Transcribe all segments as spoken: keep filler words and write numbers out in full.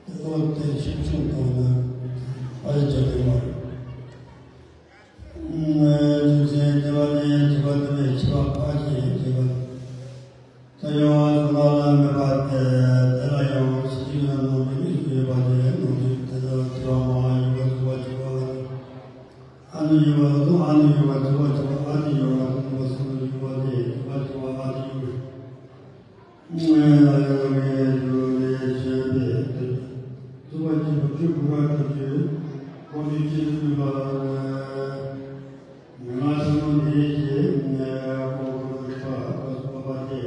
ཏེ་ལོ་ཏེ་ཆིག་ཆུང་དང་ནི་ཨ་ཡི་ཅག་ཏེ་མ་རེད། རྒྱུ་མཚན་ཏེ་བ་ནི་ཏེ་བ་ཏེ་བའི་ཆེ་བ་ཕ་ཞེས་བྱེད་པ། ཏེ་ཡང་ང་ལ་མེད་པ་སྟེ་དེ་ལ་ཡང་ཕྱི་ཡོད་ནང་མི་གཉིས་སུ་ཡོད་པ་དེ་ནང་དུ་དེ་ལ་ཏེ་བ་མ་ཡུ་བ་ཏེ་བ་ཏེ་བ་ཨ་ནི་ཡུ་བ་ཏེ་ཨ་ནི་ཡུ་བ་ཏེ་བ་ཏེ་བ་ཨ་ནི་ཡུ་བ་ཏེ་བ་སུ་ཡུ་བ་ཏེ་ཏེ་བ་ཏེ་བ་ཨ་ནི་ཡུ་བ། ངས་ལ་ཡང་ངས་རྒྱུ་ལས་བྱས་པའི་རྩོད་པ་གཅིག་པུ་བཅུ་དགུ་པ་དེ་ཚོས་ཁོང་ཚོའི་སྐྱེ་ཚུལ་ལ་ང་ཚོ་འདི་ཞེས་ངས་ཁོང་ཁོང་རིག་པ་ཁོ་ཚོ་པ་སྟེ།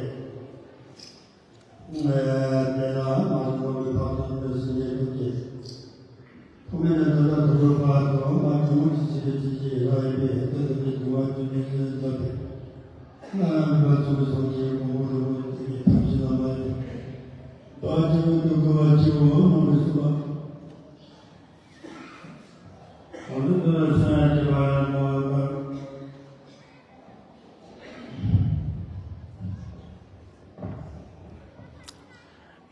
ངས་དེ་ལ་ང་ཚོ་ཁོང་རིག་པ་ཁོང་ཚོའི་སེམས་ཅན་ཀུན་གྱི། ཐོག་མེད་ནས་ད་ལྟ་དུ་བར་དུ་མ་དྲི་མ་ཅི་བྱེད་ཅི་བྱེད་ར་ཡིན་པས་དེ་ལ་ནི་དུ་བ་དུ་མི་ཟེར་མཛད་པས། ང་རང་མི་བ་ཚོ་གི་སོང་ཅི་གོང་བུ་རུ་བོ་དེ་གི་ཐམས་ཅད་ལ་མ་ཡིན། བ་དྲི་མ་དུ་གོ་བ་ཅི་བོ་མ་མི་སུ་བ། གང་དུ་དུ་ལ་སོང་ཡ་ཅི་བ་ཡང་མ་བ།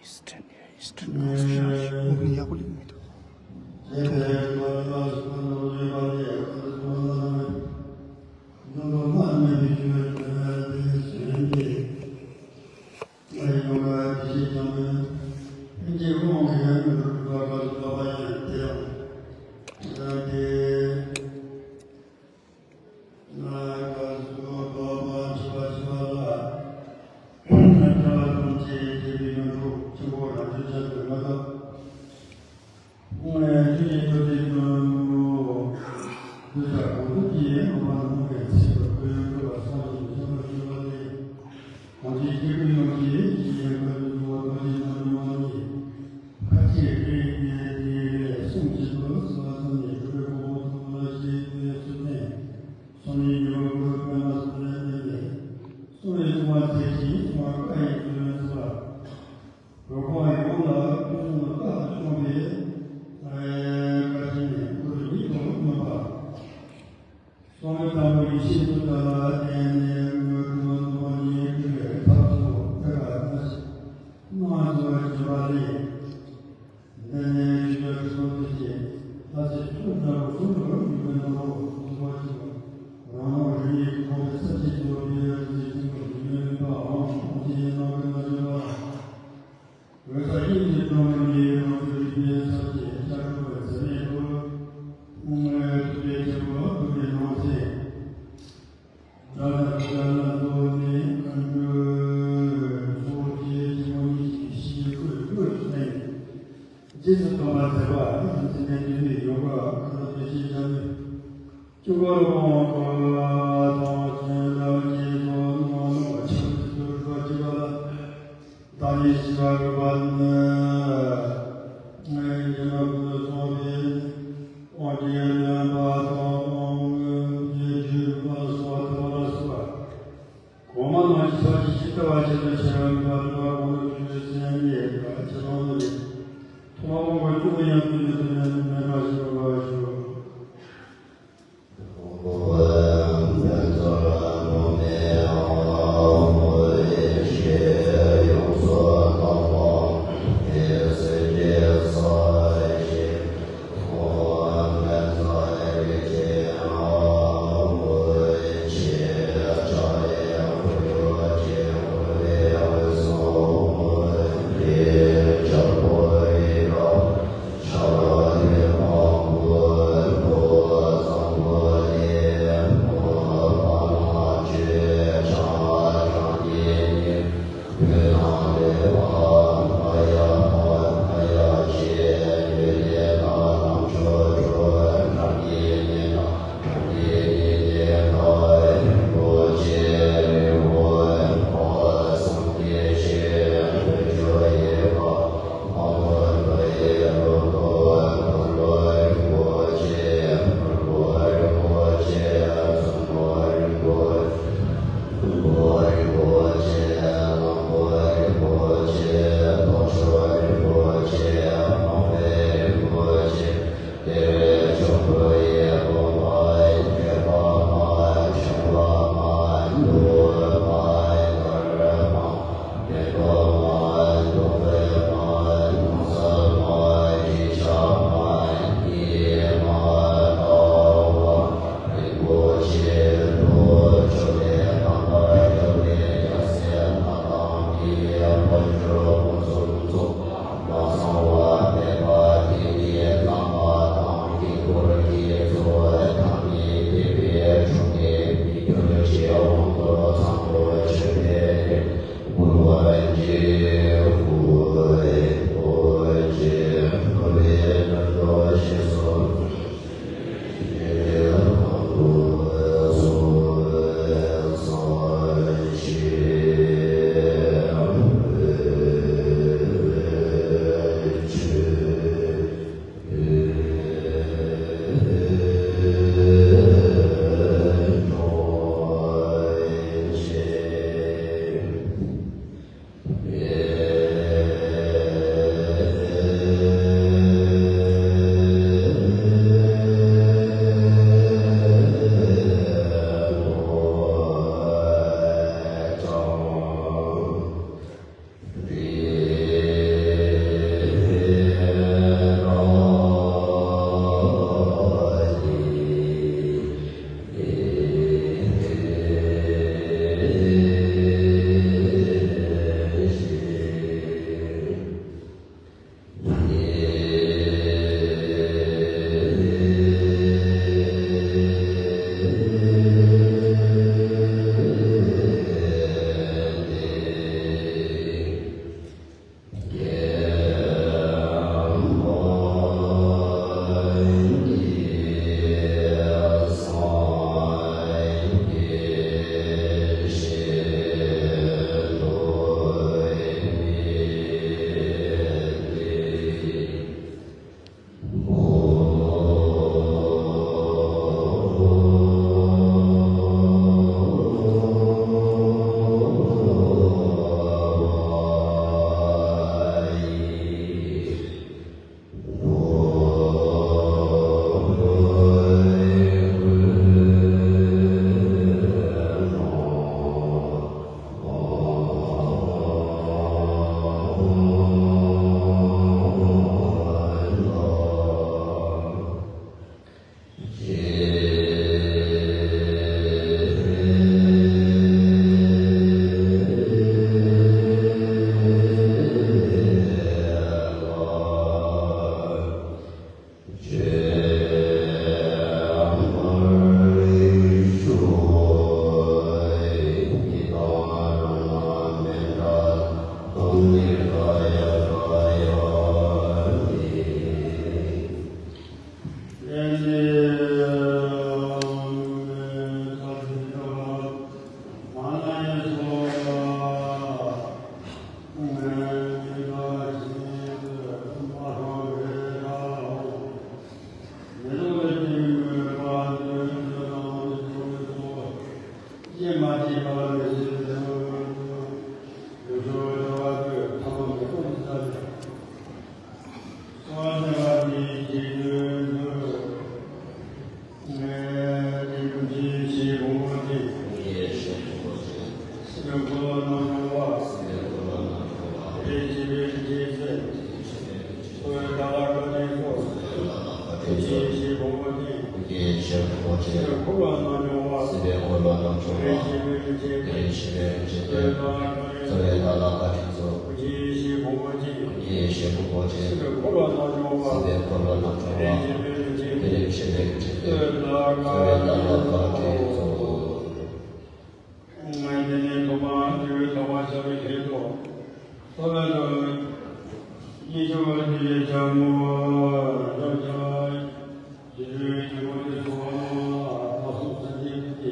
Eastern, Eastern Constitution. ཡག་པོ་ལེགས་མི་འདུག་གསུང་རབ་དང་པོ་ཡེ་ཤེས་སུ་དར་བ་བརྟེན་ནས་དངོས་གྲུབ་སྟོང་པ་ཉིད་ཐོབ་པའི་ཐབས་སུ་ཕེབས་པ་ན་སྣང་ཚུལ་བ་བྱེད་པ་ལས། འདི་ནས་ཆོས་རྒྱལ་ཁྲི་སྲོང་ལྡེ་བཅས་ལྷ་སྲས་ཕྱོགས་བཅུ་པོ་གསུམ་དུ་ཡོད་པའི་ནང་དུ་ཐུབ་པ་བྱུང་བ། རང་རང་རིག་གནས་ཀྱི་ཐོག་ནས་ས་བཅད་དུ་ཡོད་པའི་རིག་གནས་ཆེན་པོ་ཞིག་ཡོད་པའམ་ཐོག་མཆན་གནང་གི་ན་བརྗོད་པ། འོད་གསལ་དབྱིངས་ཀྱི་སྒྲོན་མེ་ཡི་རང་བཞིན་རིག་པའི་ས་བཅད་ལྕགས་སྒྲོག་པའི་ཟེར་མེད་དུ། ཐུབ་པའི་ཆེན་པོ་ཐུབ་པའི་ནང་ཚན། དགྲ་ལ་དགྲ་ལ་གཙོ་བོ་ནི་མཁའ་འགྲོའི་ཚོགས་ཀྱི་ཆེན་པོ་ཉིད་ཀྱི་གཤིས་ཀྱི་སྐུ་སྐུ་ཞིག་བསྟན། རྗེས་སུ་སྟོན་པ་མཛད་པ་ནི་འཛིན་པའི་འདུན་པའི་ཡོ་ག་ཁ་ལ་དོན་ཤེས་བྱ་མི། ཅོ་ག་རུ་ཀོང་ཀ་ཐང་ཆེན་ལ་རྗེས་སུ་སྣང་ལོ་ཆགས་སུ་སུ་རུ་ཀ་ཅི་བ་ལ། བདག་ཉིད་ཤི་བ་རུ་བ་ནི། ངའི་ཉི་མ་ཀུན་ཏུ་སོང་བའི་དབང་གིས་ནོན་པ་དང་དབང་གི་རྒྱུད་མ་ལ་སོགས་པ་ཐ་མ་ལ་སོགས་པ། གོང་མ་རྣམས་ཀྱི་ཕྱག་རྒྱའི་ཇི་ལྟ་བ་བཞིན་དུ་ཕྱི་རོལ་མུན་པ་རྣམ་པ་གང་དུ་བྱུང་བའི་སེམས་ཉིད་དག་ཁྱེད་རང་ནི་ཐོག་མ་དབང་པོ་སྐྱོ་བོ་ཡང་དུ་ཡོད་དུ་མེད་མེད་པ་ཞིག་འོང་བར་ཤོག་འདི་ནི་ཐོག་མར་འདུལ་བའི་ཐོག་མར་བྱ་བའི་ཁྲིད་དོ། ཐོག་མར་དུ་ཉིད་སྦྱོར་བ་ཉིད་ཀྱི་སྦྱར་ངོ་སྦྱོར་བྱ། རྗེ་བཙུན་གྱི་དགོངས་ཏེ་གསོལ་བ་མ་ལ་སོགས་སངས་རྒྱས་ཀྱི་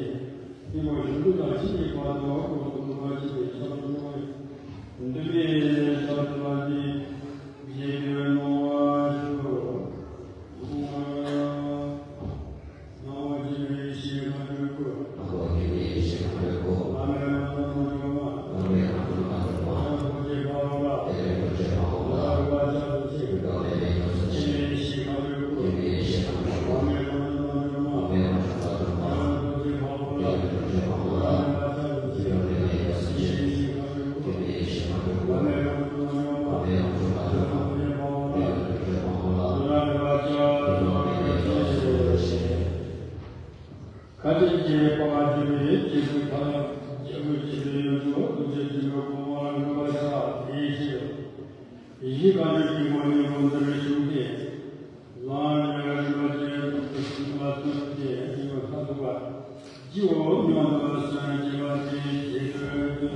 སྐྱེས་བུ་གཞོན་ནུ་དང་ཕྱིན་ཅི་ཕ་དང་སྐུ་གསུང་ཐུགས་ཀྱི་ཆ་ལུགས་འདུལ་བའི་ཐབས་ལ་ནི་རྗེ་བཙུན་ནོ་ཞུ། བཀའ་དྲིན་ཆེ་བའི་པདྨ་འབྱུང་གནས་རྗེ་བཙུན་ཐར་ལམ་རྒྱལ་པོའི་སྤྱན་རས་ཡུམ་གྱི་ཐུགས་རྗེ་བཙུན་མོའི་དགོངས་པ་འགྲུབ་པར་བྱ། དེའི་ཕྱིར་གཞི་བཀའ་འགྲོའི་དཀྱིལ་འཁོར་ནས་འོད་ཟེར་ཞུགས་ཏེ། ལམ་རིམ་པ་བཞིན་དུ་གསུངས་པ་ཙམ་གྱིས་ཉི་མ་ལྷ་ཚོགས་པ་སྤྱི་བོ་མྱང་འདས་པ་གསུམ་སྐྱེ་བ་དེའི་རྗེས་ཟློས་དུ།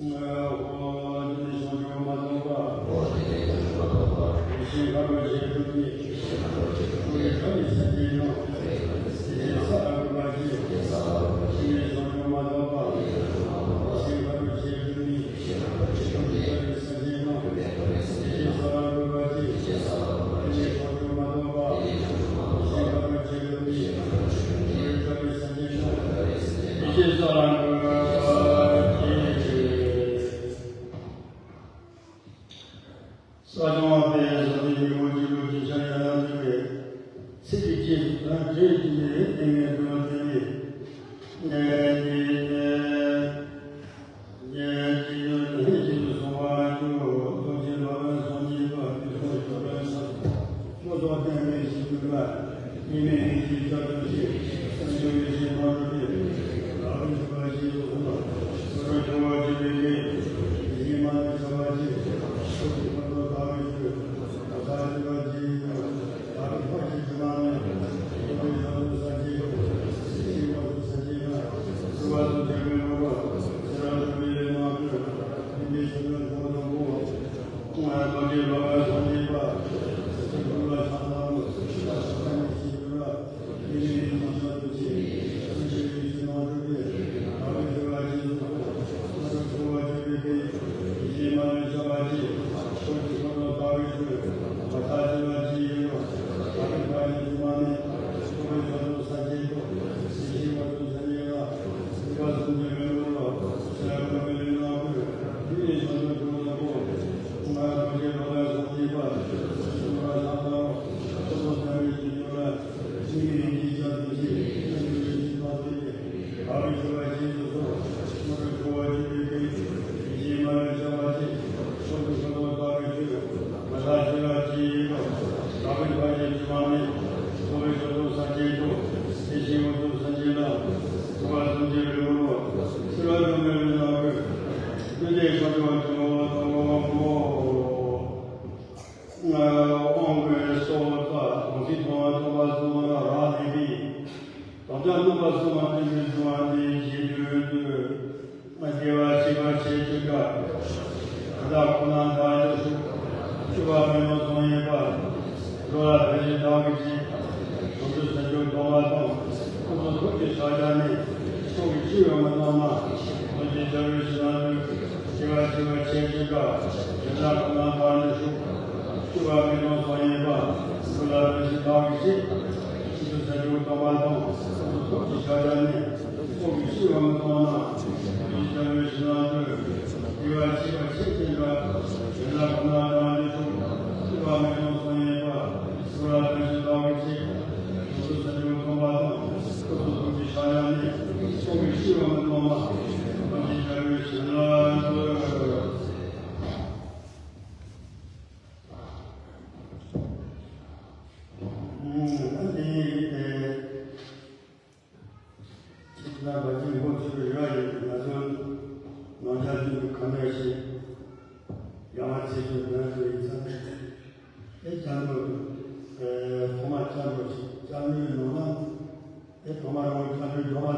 ཨོ་དེ་ནས་བྱང་ཆུབ་མ་ཐོབ་པ། ཨོ་དེ་ནས་བྱང་ཆུབ་མ་ཐོབ་པ། ཡེ་ཤེས་མཁའ་འགྲོ་ཆེ་འགྲོ་ནི། ཡེ་ཤེས་མཁའ་འགྲོ་ཆེ་འགྲོ་ནི། ཨོ་དེ་ནས་སངས་རྒྱས་ཡང་། ཡེ་ཤེས་ས་ལ་འགོད་པ་ཅི། ཡེ་ཤེས་ས་ལ་འགོད་པ་ཅི། དེ་ནས་བྱང་ཆུབ་མ་ཐོབ་པ། དེ་ནས་བྱང་ཆུབ་མ་ཐོབ་པ། ཡེ་ཤེས་མཁའ་འགྲོ་ཆེ་འགྲོ་ནི། ཡེ་ཤེས་མཁའ་འགྲོ་ཆེ་འགྲོ་ནི། ཨོ་དེ་ནས་སངས་རྒྱས་ཡང་། ཨོ་དེ་ནས་སངས་རྒྱས་ཡང་། ཡེ་ཤེས་ས་ལ་འགོད་པ་ཅི། ཡེ་ཤེས་ས་ལ་འགོད་པ་ཅི། དེ་ནས་བྱང་ཆུབ་མ་ཐོབ་པ། དེ་ནས་བྱང་ཆུབ་མ་ཐོབ་པ། ཡེ་ཤེས་མཁའ་འགྲོ་ཆེ་འགྲོ་ནི། ཡེ་ཤེས་མཁའ་འགྲོ་ཆེ་འགྲོ་ནི། ཡེ་ཤེས་མཁའ་འགྲོ་ཆེ་འགྲོ་ནི། ཡེ་ཤེས་ས་ལ་འགོད་པ་ཅི། ས་སྐྱོང་བ་པས་ཟབ་ཆོས་ཀྱི་སྒོ་འབྱེད་པའི་རྒྱུན་ཆགས་ཡང་ཡང་འདུས་པའི་ཚིག་གི་རྗེས་སུ་དོན་དྲན་གྱི་ནས་ཏིང་ངེ་འཛིན་པ་དེ་ནི། ཨེ་ནི་ནི། ཉན་གྱི་ཡོད་ལྷན་ཅིག་ཏུ་སོང་བར་འགྱུར། རྡོ་རྗེ་ལོ་པཎ་སངས་རྒྱས་པ་དུས་གསུམ་སྐྱོབ་པའི་ས། སྐྱོབ་སོགས་བསྟན་པའི་གཞི་ནུས་པ། ཉི་མའི་ཉི་ཤུའི་ཆར་དུ་ཆེ། སེམས་ཅན་ཡེ་ཤེས་རྣམ་གྲོལ་ཏེ། བདག་གི་ཐུབ་པ་ཞེས་སུ་གསུངས་པ། སོ་སོར་གྱུར་པ་ཅི་ལས་སྐྱེས། ཡིད་མ་ནི་ཆགས་པ་ཅི། ཆོས་ཀྱི་ཕ་རོལ་ཏུ་ཕྱིན་པ། ཐུབ་པ་ཅི་ཡིན་ནོ། བདག་གི་ཕ་ཁྱིམ་དུ་མ་མེད། ཐུབ་པའི་ས་དུ་ས་ཆེན་པོ། ཤིང་མ་དུ་ས་ཆེན་ན། ཐུབ་པ་དུ་འཇམ་པའི་ངོ་བོ། ཚེ་རབས་དུ་མའི་ནང་དུ། ཐིམ་པའི་ཆུ་ཀླུང་མཐོང་དང་པོ། རྡོ་རྗེ་ལོ་པཎ་སངས་རྒྱས་པ། ཐུབ་པ་ཆགས་སྡང་མེད། ཐུབ་པ་ཆགས་སྡང་མེད། ཤིན་ཏུ་ར། དབང་པོའི་སྲོག་དང་གདོང་ཚིགས་མཐོང་བ་ཐོས་པ་གསུམ་ལ་རག་ལས་པའི། དམ་བཅའ་ནུས་པ་གསུམ་ལ་བརྟེན་པའི་འབྱུང་བ་འདི་རྗེས་ཟློས་དུ། སྐྱེ་བ་འཆི་བ་ཆེ་ཆུང་དྲག་ཡང་དག་ཁོ་ན་བདག་ཏུ་ཞུགས། སྤྱོད་པ་མི་ལྡོག་ཚོང་ཡིན་པ། འགྲོ་ལ་ཕན་ཕྱིར་བདག་གིས་བྱས། བྱང་ཆུབ་སེམས་མཆོག་སྟོང་པ་དང་། ཀུན་རྫོབ་ཐུགས་ཀྱི་ཕྱག་རྒྱ་ནི། ཕྱོགས་ཀྱི་སྤྱི་བོའི་མི་ནང་ན། རྡོ་རྗེ་འཆང་ཆེན་ཞིག་ལ་འདུད། སྐྱེ་བ་འཆི་བ་ཆེ་ཆུང་དྲག་ཡང་དག་ཁོ་ན་བདག་ཏུ་ཞུགས། སྤྱོད་པ་མི་ལྡོག་ཚོང་ཡིན་པ། འགྲོ་ལ་ཕན་ཕྱིར་བདག་གིས་བྱས། བྱང་ཆུབ་སེམས་མཆོག་སྟོང་པ་དང་། ཀུན་རྫོབ་ཐུགས་ཀྱི་ཕྱག་རྒྱ་ནི། ཕྱོགས་ཀྱི་སྤྱི་བོའི་མི་ནང་ན། རྡོ་རྗེ་འཆང་ཆེན་ཞིག་ལ་འདུད། སྐྱེ་བ་འཆི་བ་ཆེ་ཆུང་དྲག་ཡང་དག་ཁོ་ན་བདག་ཏུ་ཞུགས། ཁྱེད་ལ་བ་ཅན་འགོ་ཚུགས་པའི་ར་ཡོད་པའི་ན་ཚོད་ནང་ཆ་ཅུང་གི་ཁ་ནས་ཤེས། ཡང་ཚེ་ཆུ་དོན་དུ་ཡིན་ཙང་། དེ་ཅང་དུ་ཐོག་མ་ཅང་དུ་ཅང་དུའི་ནང་ན། དེ་ཐོག་མ་རང་ཅང་དུའི་འགྲོ་བ་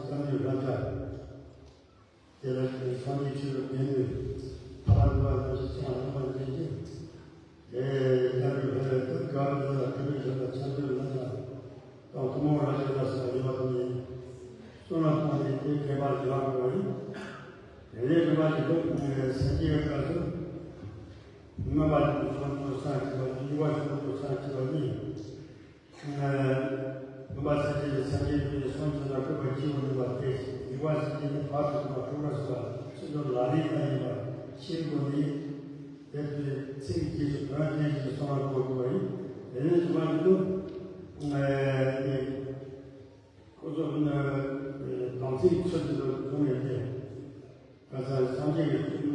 ཅང་དུའི་ར་ཅང་། དེ་ལ་སངས་རྒྱས་ཆོས་ལ་ལྡན་པའི་ཐར་པ་འགྲོ་བ་རྣམས་ཀྱི་ཅང་རིན་པ་ལྡན་ཅིང་། དེ་ཡང་དུ་ཕེབས་ཏེ་ག་རེ་ལ་ཐུབ་པའི་ཞབས་ལ་ཆ་འཇོག་ན་ཡང་། དང་ཐུན་མོང་རང་བཞིན་ལ་སོགས་ཡོད་པ་དང་ནི། བསོད་ནམས་བཏང་སྟེ་དེའི་ཁྱད་པར་འཇོག་དགོས་པ་ཡིན། དེ་ནས་རིམ་པ་བཞིན་དུ་སངས་རྒྱས་ཀྱི་སྐབས་སུ། སྔོན་པ་དེ་ཚོ་ཚོ་སངས་རྒྱས་པ་དེ་ཡུལ་བ་ཚོ་ཚོ་སངས་རྒྱས་པ་གཉིས། སྔོན་པ་སངས་རྒྱས་ཀྱི་སངས་རྒྱས་ཀྱི་སངས་རྒྱས་ལ་བཀོད་པ་སྐྱེ་བོ་ནུས་པ་སྟེ། ཡུལ་བ་སངས་རྒྱས་ནི་བར་དུ་གསུངས་པ་དྲུག་ལ་སོགས་པ་ཕྱིར་དུ་ལག་ལེན་དང་ཡིན་པ་ཤེས་དགོས་ནི། དེ་ཚོའི་ཚིག་གི་རྗེས་སུ་དོན་གཏན་ཞིག་གསུང་བར་གོ་དགོས་པ་ཡིན། དེ་ནས་བྱུང་བ་ནི་ཏུ། ཨེ། ཁོ་ཚོ་ནི་དམ་ཚིག་ཚུལ་གྱི་ལུགས་བཟུང་ནས་ཏེ། ག་ས་སངས་རྒྱས་ཀྱི་གདུལ་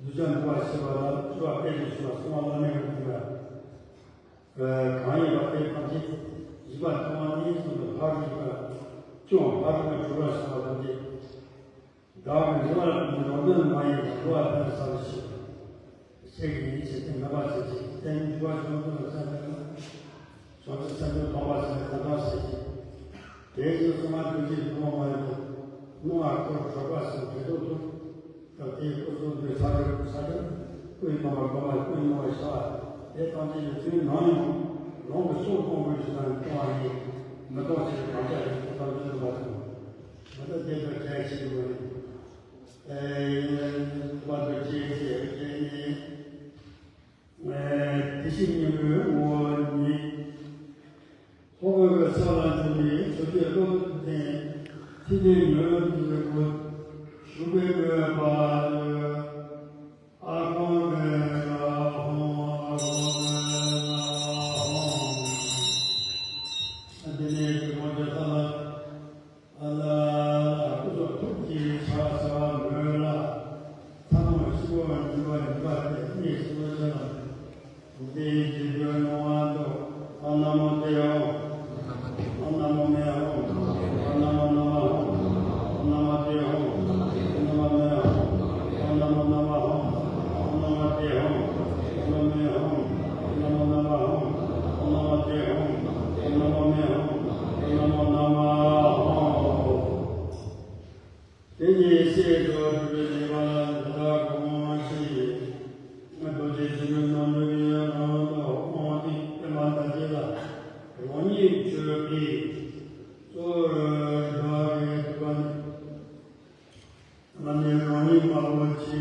བྱ་འདུལ་བར་བྱེད་པ་ལ་སྤྱོད་པ་སྤེལ་ཏེ་ཞུ་བ་གསུང་བ་བླ་མེད་པ་འདུལ་བ། གང་ཡིན་པ་དེ་ཐམས་ཅད་བཞི་པ་ཐོག་མ་ནས་གསུངས་པའི་ཕར་ཕྱིན་པ་སྐྱོང་བར་དུ་གྲོལ་བར་བྱ་བ་ཐམས་ཅད། བདག་གི་འགྲོ་བ་ལ་འགྲོ་དོན་མ་ཡིན་པ་འགྲོ་བ་ཕན་བསམ་པའི་ཕྱིར། ཤེས་ཀྱི་ཡིད་ཆེས་ཏེ་ངེས་པ་བྱེད་ཅིང་། རྟེན་འབྱུང་བ་བྱུང་དུ་ལ་བསམ་པས་ན། བྱང་ཆུབ་སེམས་དོན་ཐོབ་པར་བྱ་བའི་ཐབས་དང་ཤེས་ཀྱི། དེའི་ཕྱིར་སྲུང་མ་འདུལ་བྱེད་ཐུན་མོང་མ་ཡིན་པ། སྣང་བ་འཁོར་གྲོལ་བ་གསུམ་འབྲེལ་ཐོག་ཏུ། སྐབས་དེའི་སྐུ་གསུང་ཐུགས་ཕྱག་རྒྱ་ཕྱག་རྒྱ། སྐུ་ཡི་སྟོང་པ་སྒོམ་པ་སྐུ་ཡི་སྣང་བ་ཤར་བ། དེ་ཐམས་ཅད་ཀྱི་དུས་ནམ་ཡང་ལོངས་སུ་སྤྱོད་གཏོང་དགོས་ཞེས་དང་གཏོང་བ་ཡིན། མི་གཏོང་ཕྱིར་དམ་བཅའ་ཡི་ཐོག་ཏུ་འདུལ་བ་དང་། མི་གཏོང་རྒྱལ་དུ་བྱ་ཞིག་དགོས་ནས། ཨེ། བར་དུ་བཅད་ཅེས་བྱས་ནས། ཨེ། དེ་བཞིན་སྙིང་པོའི་ངོ་བོ་ཉིད། ཐོག་མའི་ས་ལ་འཇུག་པའི་ཆོས་སྐད་བློ་ལྡན། ཐིག་ལེ་ཉོན་དུ་བཞུགས་པའི་དགོས་པ། ཨ་ཧོ་མེ་ཨ་ཧོ་ཨ་ཧོ་མེ་ཨ་ཧོ། དེ་ནས་དེ་ཁོང་ཆོས་ས་ལ། ཨ་ལ། སྐུ་གསུང་ཐུགས་ཀྱི་ཕྱག་འཚལ་བ་མོས་ལ། ཐ་མ་ཤི་བ་ཉིད་པ་ཉིད་པ་སྟེ་གཉིས་སུ་མེད་ལ། འདི་ཡི་རྗེས་ཟློས་གནང་བ་དང་། ཨོཾ་ན་མོ་དེ་ཧོ། ཨོཾ་ན་མོ་མེ་ཧོ། ཨོཾ་ན་མོ་ན་མ་ཧོ། ཨོཾ་ན་མོ་དེ་ཧོ། ཨོཾ་ན་མོ་མེ་ཧོ། ཨོཾ་ན་མོ་ན་མ་ཧོ། ཨོཾ་ན་མོ་དེ་ཧོ། ཨོཾ་ན་མོ་མེ་ཧོ། ཨོཾ་ན་མོ་ན་མ་ཧོ། ཨོཾ་ན་མོ་དེ་ཧོ། ཨོཾ་ན་མོ་མེ་ཧོ། ཨོཾ་ན་མོ་ན་མ་ཧོ། དེ་ཉིད་སྲས་སུ་གྲུབ་པའི་ནུས་པ་ལ་འདི་ལྟར་གོང་ཞུས། རྡོ་རྗེ་འཆང་ཆེན་རྣམ་གཉིས་ཀྱི་རང་དུ་དབང་ཏིང་པདྨ་དར་རྒྱས་ལ་རང་ཉིད་མཆོད་པའི་གཙོ་བོའི་བདག་གི་ཐུབ་པ་ནི། བླ་མའི་རང་ཉིད་མ་བོ་ཆེ།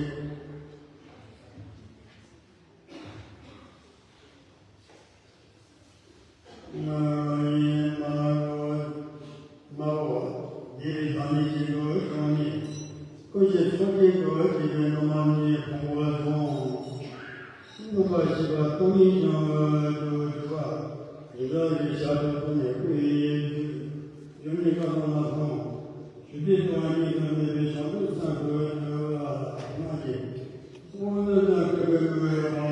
ང་ཡི་མ་བོ་མ་བོ། འདིར་བདག་ཉིད་ཀྱི་ལུས་བྱང་ནས། ཀུན་གྱི་ཚོགས་ཀྱིས་བསྐོར་བ་བྱས་པའི་ནུ་མ་ནི་ཕུང་པོ་མཐོང་། ནུ་མ་ཤེས་པ་སྟོང་ཉིད་སྙོམས་སུ་འཇུག་པ། ཡི་དྭགས་ཀྱི་ཞལ་དུ་ཐོབ་ནས་སྐུ་ཡི་རྒྱུད། ཡུམ་གྱི་བཀའ་དང་ལམ་སྲོལ། ཞུ་བདེ་སྤྲོ་བ་གཉིས་སུ་མེད་པའི་བྱང་ཆུབ་སེམས་སུ་འགྲོ་བ་སྣང་ཞིང་། སྤོང་ལུས་དང་བསྐལ་པའི་དངོས་ཡོད་པ།